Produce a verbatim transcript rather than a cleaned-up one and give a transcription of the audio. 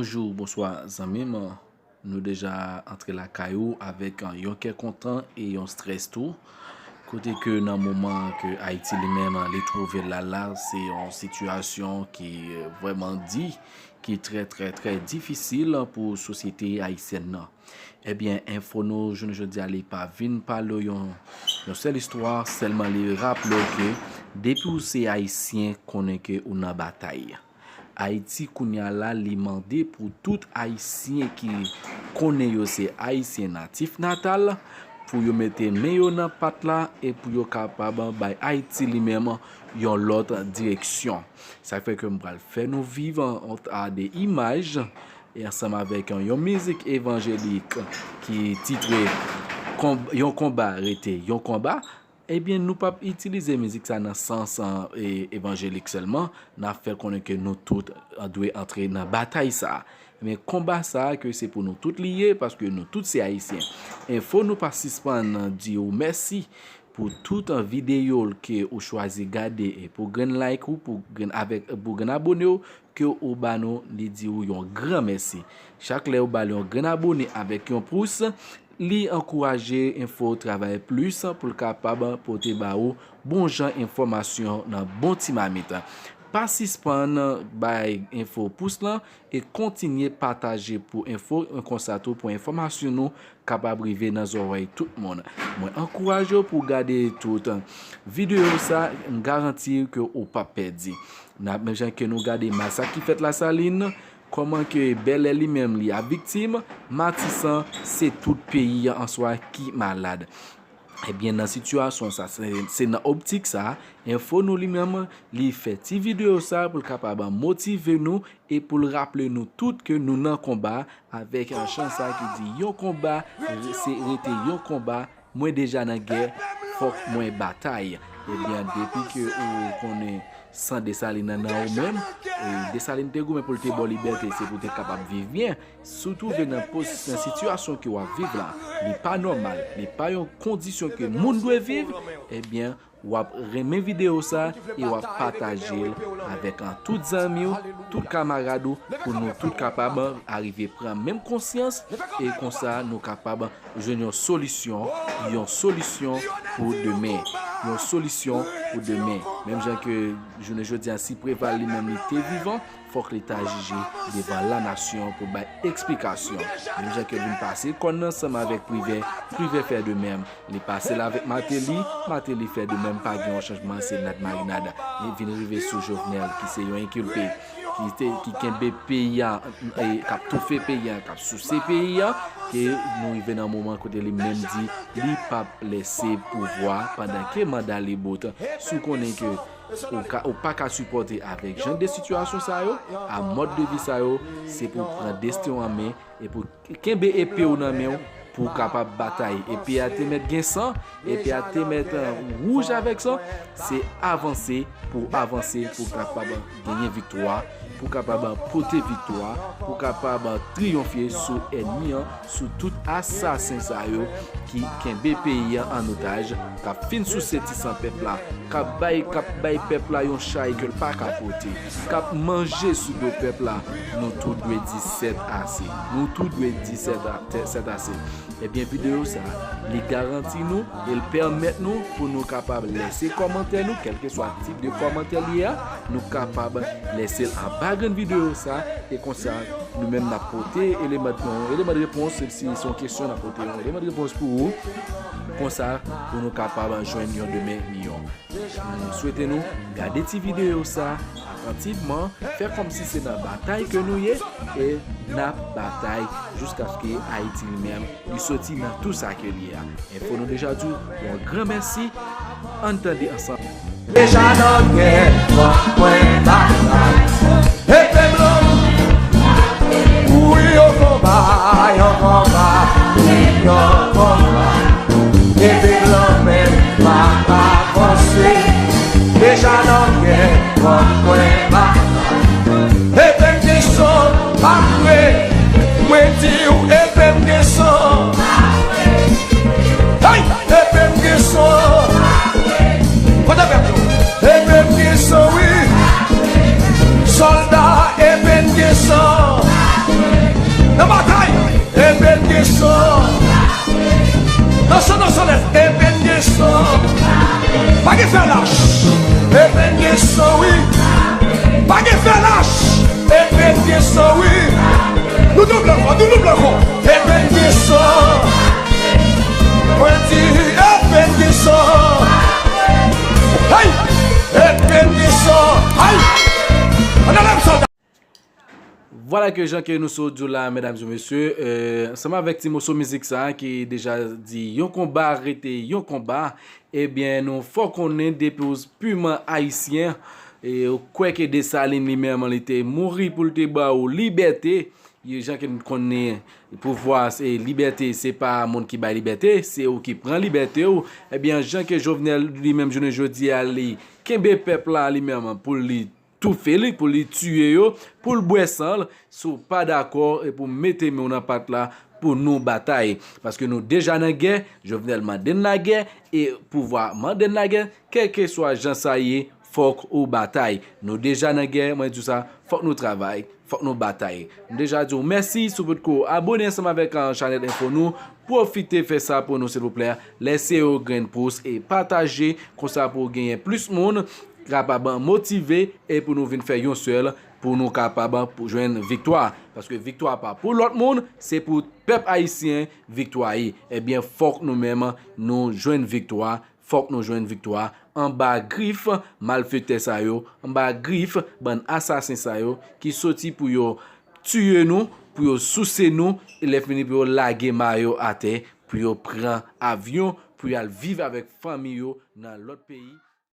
Bonjou, bonswa zanmi m. Nou deja antre lakay ou avèk yon kè kontan e yon strès tou. Kote ke nan moman ke Ayiti li menm li twouve l la, la se yon sitiyasyon ki vrèman di, ki trè, trè, trè difisil pou sosyete ayisyèn nan. Ebyen, enfo nou jounen jodi a li pa vin pale w yon, yon sèl istwa, sèlman li raple w ke depi w se Ayisyen, konnen ke ou nan batay. Ayiti kounye a la, li mande pou tout Ayisyen ki konnen yo se Ayisyen natif natal, pou yo mete men yo nan pat la e pou yo kapab bay Ayiti li menm yon lòt direksyon. Sa fè ke m pral fè nou viv yon ta de imaj e ansanm avèk yon, yon mizik evanjelik ki titre Konb-, Yon konba rete yon konba. Ebyen, nou p ap itilize mizik sa nan sans, e, evanjelik sèlman, n ap fè konnen ke nou tout, e, dwe antre nan batay sa. Men konba sa ke se pou nou tout li ye, paske nou tout se Ayisyen. Enfo nou pa sispann di w mèsi pou tout videyo ke ou chwazi gade e pou grenn like ou, pou grenn, avèk, pou grenn abone w ke ou ba nou, li di w yon gran mèsi. Chak lè ou ba l yon grenn abone avèk yon pous, li ankouraje Enfo travay plis pou l kapab pote ba ou bon jan enfòmasyon nan bon ti mamit. Pa sispann bay Enfo pous lan e kontinye pataje pou enfo, konsa tou pou enfòmasyon nou kapab rive nan zòrèy tout moun. Mwen ankouraje w pou w gade tout videyo sa, m garanti ke ou p ap pèdi. N ap, menm jan ke nou gade masak ki fèt Lasalin, kòman ke Bèlè li menm li ap viktim, Matisan, se tout peyi an an swa ki malad. Ebyen, nan sitiyasyon sa, se, se nan optik sa, Enfo nou li menm, li fè ti videyo sa pou l kapab motive nou e pou l raple nou tout ke nou nan konba avèk, e, chan sa ki di yon konba, se rete yon konba, mwen deja nan gè, fòk mwen batay. Ebyen, depi ke ou konnen san Desalin nan, nan ou menm, e Desalin te goumen pou l te ba w libète, se pou w te kapab viv byen. Si w twouve nan poz-, nan sitiyasyon ke w ap viv la, li pa nòmal, li pa yon kondisyon ke moun dwe viv, ebyen, w ap renmen videyo sa e w ap pataje l avèk, an, tout zanmi w, tout kamarad ou, pou nou tout kapab arive pran menm konsyans e konsa nou kapab jwenn yon solisyon, yon solisyon pou demen, yon solisyon pou demen. Menm jan ke jounen jodi a, si Preval li menm li te vivan, fòk li ta jije devan lanasyon pou bay eksplikasyon. Menm jan ke vin pase kòn nan ansanm avèk Privè, Privè fè de menm. Li pase l avèk Mateli, Mateli fè de menm, pa gen yon chanjman, se nad marinad. Li vin rive sou Jovenel, ki se yon enkilpe, ki te, ki kenbe peyi a, e, k ap toufe peyi a, k ap souse peyi a, ke nou rive nan moman kote li menm di li p ap lèse pouvwa pandan ke manda li bout. Si w konnen ke ou ka, ou pa ka sipòte avèk jan de sitiyasyon sa yo, a mòd de vi sa yo, se pou w pran desten w an men e pou kenbe epe w nan men w pou w kapab batay. Epe a te mèt gen san, epe a te mèt, e, wouj avèk san, se avanse pou w avanse pou w kapab genyen viktwa, pou w kapab pote viktwa, pou w kapab triyonfe sou ènmi an, sou tout asasen sa yo ki kenbe peyi an an otaj, k ap fin souse ti san pèp la, k ap bay, k ap bay pèp la yon chay ke l pa ka pote, k ap manje sou do pèp la. Nou tout dwe di sèt ase. Nou tout dwe di sèt a-, sèt ase. Ebyen, videyo sa, li garanti nou e l pèmèt nou pou nou kapab lèse kòmantè nou, kèlkeswa tip de kòmantè li ye a, nou kapab lèse l anba grenn videyo sa, e konsa, nou menm n ap pote eleman, yon eleman de repons, si se yon kesyon, n ap pote yon eleman de repons pou ou, konsa, pou nou kapab jwenn yon demen miyò. M swete nou gade ti videyo sa atantivman, fè kòmsi se nan batay ke nou ye, e n ap batay jiskaske Ayiti li menm li soti nan tou sa ke l ye a. Enfo nou deja di w yon gran mèsi, ann tande ansanm. Deja nan gè, fòk mwen batay. Epe blan, wi, yon konba, yon konba, wi, yon konba. Epe blan menm pa ka avanse. Deja nan gè, fòk mwen batay. Epe m gen san, pa vre. Mwen di w, epe m gen san. Hey! Epe m gen san. Kote pèp yo? Epe m gen san, wi. Sòlda, epe m gen san. Sa wi. Nou double ankò, nou double ankò. Epen de san. Mwen di, epen de san. Hey! Epen de san. Hey! Ann ale m sòlda. Vwala ke jan ke nou sot di w la, medam e mesye, euh, ansanm avèk ti moso mizik sa ki deja di yon konba rete yon konba, ebyen nou fè w konnen depi w piman ayisyen, e ou kwè ke Desalin li menm li te mouri pou l te ba w libète, e jan ke nou konnen pouvwa se libète, se pa moun ki bay libète, se ou ki pran libète w, ebyen jan ke Jovenel li menm jounen jodi a li kenbe pèp la li menm pou li toufe li, pou li tiye yo, pou l bwè san l, si w pa dakò e pou mete men w nan pat la pou nou batay. Paske nou deja nan gè, Jovenel mande n lagè, e pouvwa mande n lagè, kèlkeswa jan sa ye, fòk ou batay. Nou deja nan gè, mwen di w sa, fòk nou travay, fòk nou batay. Nou deja di w mèsi si w potko abone ansanm avèk, ah, chanèl enfo nou. Pwofite fè sa pou nou silvouplè. Lèse yon grenn pous e pataje, konsa pou w genyen plis moun kapab motive e pou nou vin fè yon sèl pou nou kapab pou jwenn viktwa. Paske viktwa pa pou lòt moun, se pou pèp ayisyen viktwa ye. Ebyen, fòk nou menm nou jwenn viktwa, fòk nou jwenn viktwa anba grif malfektè sa yo, anba grif bann asasen sa yo ki soti pou yo tiye nou, pou yo souse nou, e lè fini pou yo lage ma yo atè, pou yo pran avyon, pou y al viv avèk fanmi yo nan lòt peyi.